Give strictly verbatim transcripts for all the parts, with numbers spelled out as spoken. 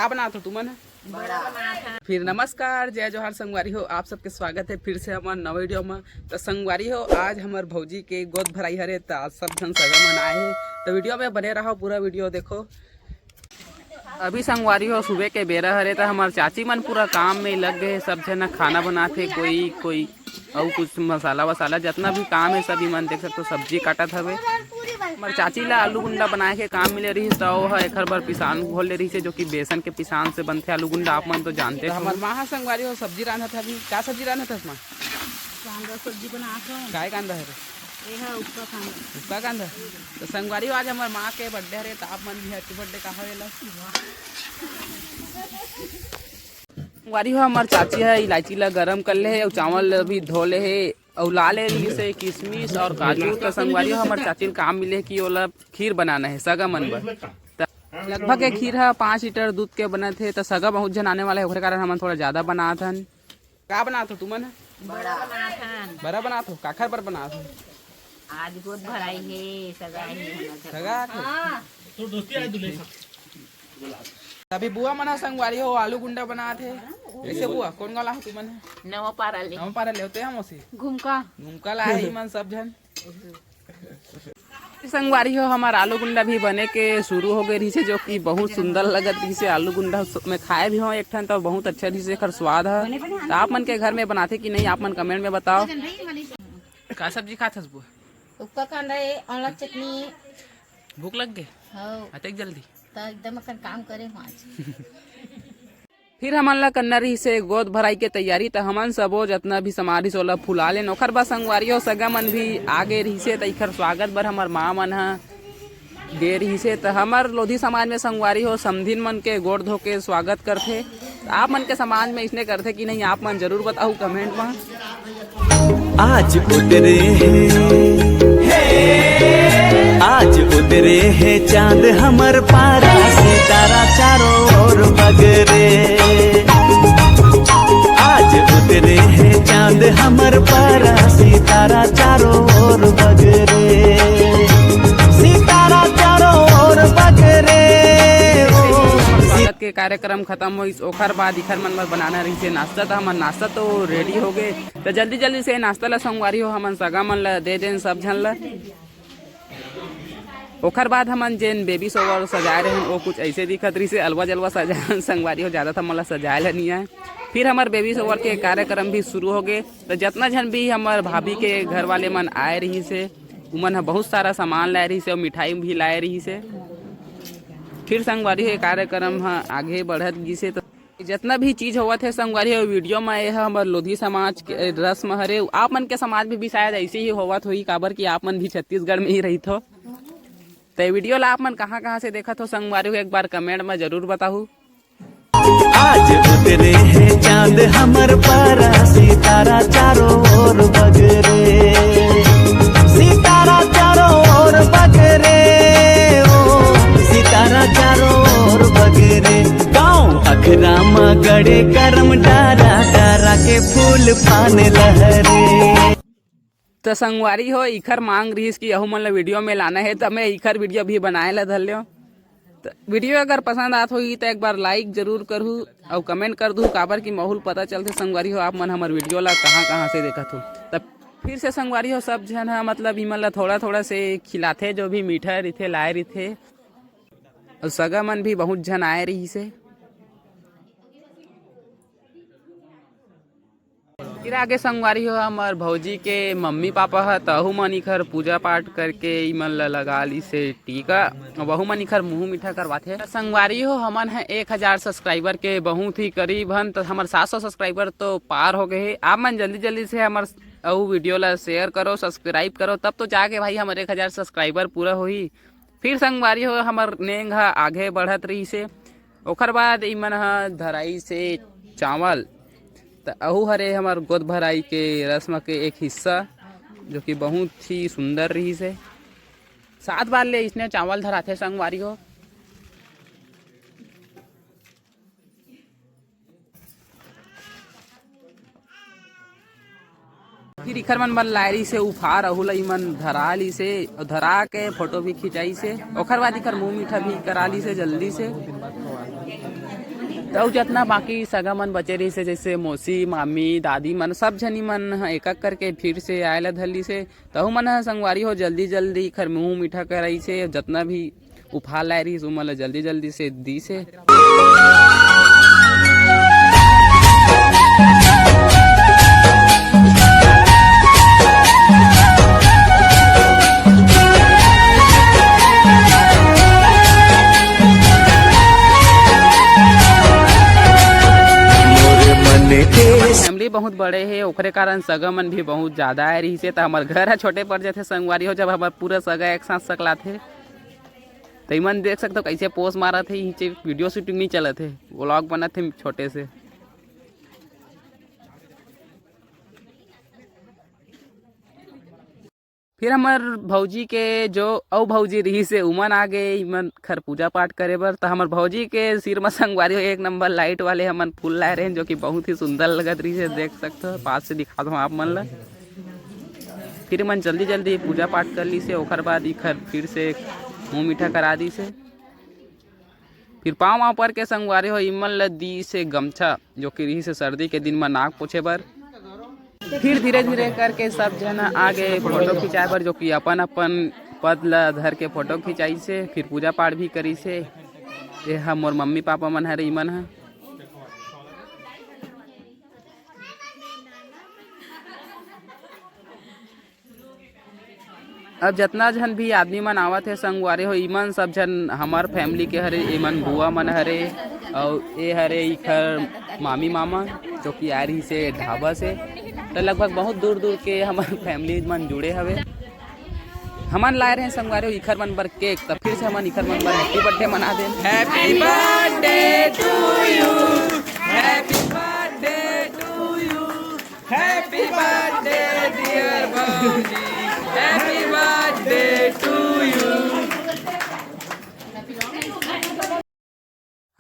का बनात हो तुमन ह? फिर नमस्कार, जय जोहार संगवारी हो, आप सबके स्वागत है फिर से हमर नवा वीडियो में। तो संगवारी हो, आज हमर भौजी के गोद भराई हरे, तो आज सब झन सगा मन आए हे। तो वीडियो में बने रहो, पूरा वीडियो देखो। अभी संगवारी हो, सुबह के बेरा हरे, तो हमर चाची मन पूरा काम में लग गए, सब झन खाना बनाथे, कोई कोई अउ कुछ मसाला वसाला, जितना भी काम है, सब इमन देख सकते हो, सब्जी काटत हवे। हमर चाची ला आलू गुंडा बनाए के काम मिले रहिस, त ओ ह एखर बर पिसान घोल ले रहिस हे, जो कि बेसन के पिसान से बनथे आलू गुंडा, आप मन तो जानते हो। हमर माँ ह संगवारी हो सब्जी रांधत हवे। का सब्जी रांधत हस माँ? कांदा सब्जी बनात हूँ। काय कांदा हरे? ये है उक्का कांदा। उक्का कांदा। तो संगवारी हो, आज हमर माँ के बर्थडे हरे, तो आप मन भी हैप्पी बर्थडे कहा एला। संगवारी हो, हमर चाची ह इलायची ला गरम कर ले हे अउ चावल ला भी धो ले हे अउ ला ले रहिस हे किशमिश अउ काजू। त संगवारी हो, हमर चाची ल काम मिले हे कि ओला खीर बनाना हे सगा मन बर। त लगभग ये खीर ह पाँच लीटर दूध के बनत हे, त सगा बहुत झन आने वाला हे, ओखरे कारण हमन थोड़ा ज्यादा बनात हन। का बनात हो तुमन ह? बड़ा बनात हन। बड़ा बनात हो? काखर बर बनात हो? आज गोद भराई हे, सगा हे, हमर सगा। सगा के? हाँ। अभी बुआ मन ह संगवारी हो आलू गुंडा बनात हे। कैसे बुआ, कौन गाँव ला हो तुमन ह? नवा पारा ले। नवा पारा ले होते हम उसे। घुमका। घुमका ला हे इमन सब झन। संगवारी हो, हमर आलू गुंडा भी बने के शुरू हो गए रहिस हे, जो कि बहुत सुंदर लगत रहिस हे। आलू गुंडा में खाए भी हो एक ठन, तो बहुत अच्छा रहिस हे एकर स्वाद ह। तो आप मन के घर में बनाथे कि नहीं, आप मन कमेंट में बताओ। का सब्जी खात हस बुआ? उक्का कांदा हे, आंवला चटनी हे। भूख लग गे? हौ। अतेक जल्दी? त एकदम अकन काम करे हूँ आज। फिर हमन ला करना रहिस हे गोद भराई के तैयारी, त हमन सबो जतना भी समाज रहिस ओला फुला लेन। ओखर बाद संगवारी हो सगा मन भी आ गे रहिस हे, त इखर स्वागत बर हमर माँ मन ह दे रहिस हे। त हमर लोधी समाज में संगवारी हो समधिन मन के गोड़ धो के स्वागत करथे। त आप मन के समाज में इसने करथे कि नहीं, आप मन जरूर बताहू कमेंट में। आज उतरे हैं, आज उतरे हैं चांद हमर पारा, सितारा चारों ओर बगरे। आज उतरे हैं चांद हमर पारा, सितारा चारों ओर बगरे, सितारा चारों ओर बगरे। स्वागत के कार्यक्रम खत्म होइस, ओखर बाद इखर मन बर बनाना रहिस हे नाश्ता, त हमर नाश्ता तो रेडी हो गे। त जल्दी जल्दी से नाश्ता ला संगवारी हो हमन सगा मन ला दे देन सब झन ला। ओखर बाद हमन जेन बेबी शॉवर सजाए रहेन, वो कुछ ऐसे दिखत रहिस हे, अलवा जलवा सजाए हन संगवारी हो, ज्यादा त मोला सजाए ला नहीं आए। फिर हमर बेबी शॉवर के कार्यक्रम भी शुरू हो गे। त जतना झन भी हमर भाभी के घर वाले मन आए रहिस हे, उमन ह बहुत सारा सामान लाए रहिस हे अउ मिठाई भी लाए रहिस हे। फिर संगवारी हो, ये कार्यक्रम ह आगे बढ़त गिस हे। त जतना भी चीज होवत हे संगवारी हो, वीडियो म ये ह हमर लोधी समाज के रस्म हरे। आप मन के समाज में भी शायद ऐसे ही होवत होही, काबर कि आप मन भी छत्तीसगढ़ में ही रहिथो। त ये वीडियो ला आप मन कहाँ-कहाँ से देखत हो संगवारी हो, एक बार कमेंट में जरूर बताहू। आज उतरे हैं चांद हमर पारा, सितारा चारों ओर बगरे, सितारा चारों ओर बगरे, ओ सितारा चारों ओर बगरे। गाँव अखरा म गड़े करम डारा, डारा के फूल पान लहरे। त संगवारी हो, इखर मांग रहिस कि अहू मन ला वीडियो में लाना हे, त मैं इखर वीडियो भी बनाए ला धर लेव। त वीडियो अगर पसंद आत होही, त एक बार लाइक जरूर करहू अउ कमेंट कर दू, काबर कि माहौल पता चलथे संगवारी हो, आप मन हमर वीडियो ला कहाँ-कहाँ से देखत हो। त फिर से संगवारी हो, सब झन ह, मतलब, इमन ला थोड़ा-थोड़ा से खिलाथे, जो भी मीठा रहिथे, लाए रहिथे। अउ सगा मन भी बहुत झन आए रहिस हे। फिर आगे संगवारी हो, हमर भौजी के मम्मी पापा ह, तहू मन इखर पूजा पाठ करके इमन ला लगा लिस हे टीका। वहू मन इखर मुंह मीठा करवाथे। संगवारी हो, हमन ह एक हजार सब्सक्राइबर के बहुत ही करीब हन, त हमर सात सौ सब्सक्राइबर तो पार हो गए हे। आप मन जल्दी जल्दी से हमर अउ वीडियो ला शेयर करो, सब्सक्राइब करो, तब तो जाके भाई हमर एक हजार सब्सक्राइबर पूरा होही। फिर संगवारी हो, हमर नेंग ह आगे बढ़त रहिस हे। ओखर बाद इमन ह धराइस हे चावल, त अहू हरे हमर गोद भराई के रस्म के एक हिस्सा, जो कि बहुत ही सुंदर रहिस हे। सात बार ले इसने चावल धराथे संगवारी हो। फिर इखर मन बर लाए रहिस हे उफार, अहू ला इमन धरा लिस हे, अउ धरा के फोटो भी खिंचाइस हे। ओखर बाद इखर मुंह मीठा भी करा लिस हे जल्दी से। त अउ जतना बाकी सगा मन बचे रहिस हे, जइसे मौसी, मामी, दादी मन, सब झनी मन ह एक-एक करके फिर से आए ला धर लिस हे। तहु मन ह संगवारी हो जल्दी-जल्दी एखर मुंह मीठा कराइस हे, जतना भी उपहार लाए रहिस, उमन ल जल्दी-जल्दी से दिस हे। फैमिली बहुत बड़े हे, ओकरे कारण सगा मन भी बहुत ज्यादा आए रहिस हे, त हमर घर ह छोटे पड़ जाथे संगवारी हो, जब हमर पूरा सगा एक साथ सकलाथे। त इमन देख सकथव, कइसे पोज मारत हे, नीचे वीडियो शूटिंग नइ चलत हे, व्लॉग बनत हे छोटे से। फिर हमर भौजी के जो अउ भौजी रहिस हे, उमन आ गे इमन खर पूजा पाठ करे बर। त हमर भौजी के सिर म संगवारी हो एक नंबर लाइट वाले हमन फूल लाए रहेन, जो कि बहुत ही सुंदर लगत रहिस हे। देख सकथव, पास से दिखात हव आप मन ल। फिर इमन जल्दी जल्दी पूजा पाठ कर लिस हे, ओखर बाद इखर फिर से मुंह मीठा करा दिस हे। फिर पाँव वाँव पर के संगवारी हो इमन ल दिस हे गमछा, जो कि रिहिस हे सर्दी के दिन म नाक पोछे बर। फिर धीरे धीरे करके सब झन आ गे फोटो खिंचाए बर, जो कि अपन अपन पद ल धर के फोटो खिंचाइस हे, फिर पूजा पाठ भी करिस हे। ये ह मोर मम्मी पापा मन हरे, इमन ह। अब जतना झन भी आदमी मन आवत हे संगवारी हो, इमन सब झन हमर फैमिली के हरे, इमन बुआ मन हरे, अउ ए हरे इखर मामी मामा, जो कि आए रहिस हे ढाबा से। त लगभग बहुत दूर दूर के हमर फैमिली मन जुड़े हवे। हमन लाए रहे संगवारी हो इखर मन बर केक, त फिर से हमन इखर मन बर हैप्पी बर्थडे मना देन। Happy birthday to you, happy birthday to you, happy birthday dear भौजी, happy birthday to you।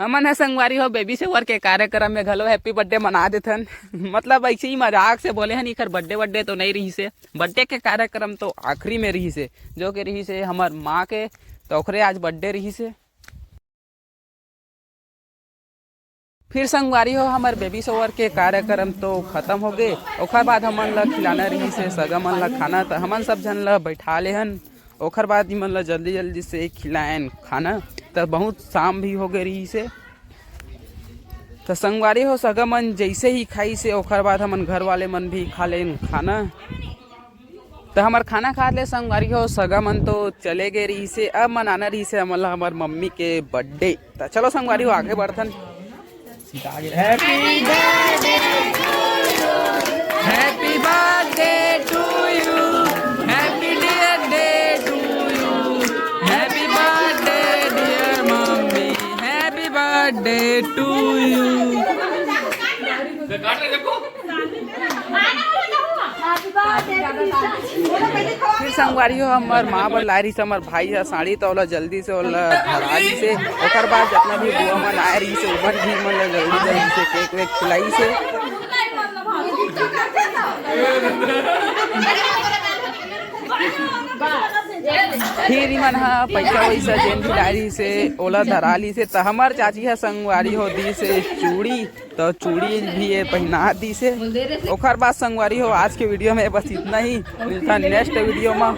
हमन ह संगवारी हो बेबी शॉवर के कार्यक्रम में घलो हैप्पी बर्थडे मना देथन। मतलब ऐसे ही मजाक से बोले हन, इखर बर्थडे बर्थडे तो नहीं रहिस हे, बर्थडे के कार्यक्रम तो आखिरी में रहिस हे, जो कि रहिस हे हमर माँ के, तो ओखरे आज बर्थडे रहिस हे। फिर संगवारी हो, हमर बेबी शॉवर के कार्यक्रम तो खत्म हो गे। ओखर बाद हमन ला खिलाना रहिस हे सगा मन ला खाना, त हमन सब झन ला बैठा ले हन। ओखर बाद इमन ला जल्दी जल्दी से खिलायन खाना, त बहुत शाम भी हो गे रहिस हे। त संगवारी हो, सगा मन जैसे ही खाइस हे, ओखर बाद हमन घर वाले मन भी खा लेन खाना। त हमर खाना खा ले संगवारी हो, सगा मन तो चले गे रहिस हे। अब मनाना रहिस हे हमन ला हमर मम्मी के बर्थडे। त चलो संगवारी हो, आगे बढ़थन। Happy birthday to you, happy birthday to you, happy birthday to you, happy birthday dear mommy, happy birthday to you। फिर संगवारी हो, हमर माँ बर लाए रहिस हमर भाई ह साड़ी, त ओला जल्दी से ओला धरा दिस हे। ओकर बाद जतना भी बुआ मन आए रहिस हे, उमन भी मन ला जल्दी जल्दी से केक वेक खिलाइस हे। फिर इमन ह पैसा वैसा जेन भी लाए रहिस हे, ओला धरा लिस हे। त हमर चाची ह संगवारी हो दिस हे चूड़ी, त चूड़ी भी ये पहिना दिस हे। ओकर बाद संगवारी हो, आज के वीडियो में बस इतना ही। मिलता नेक्स्ट वीडियो में।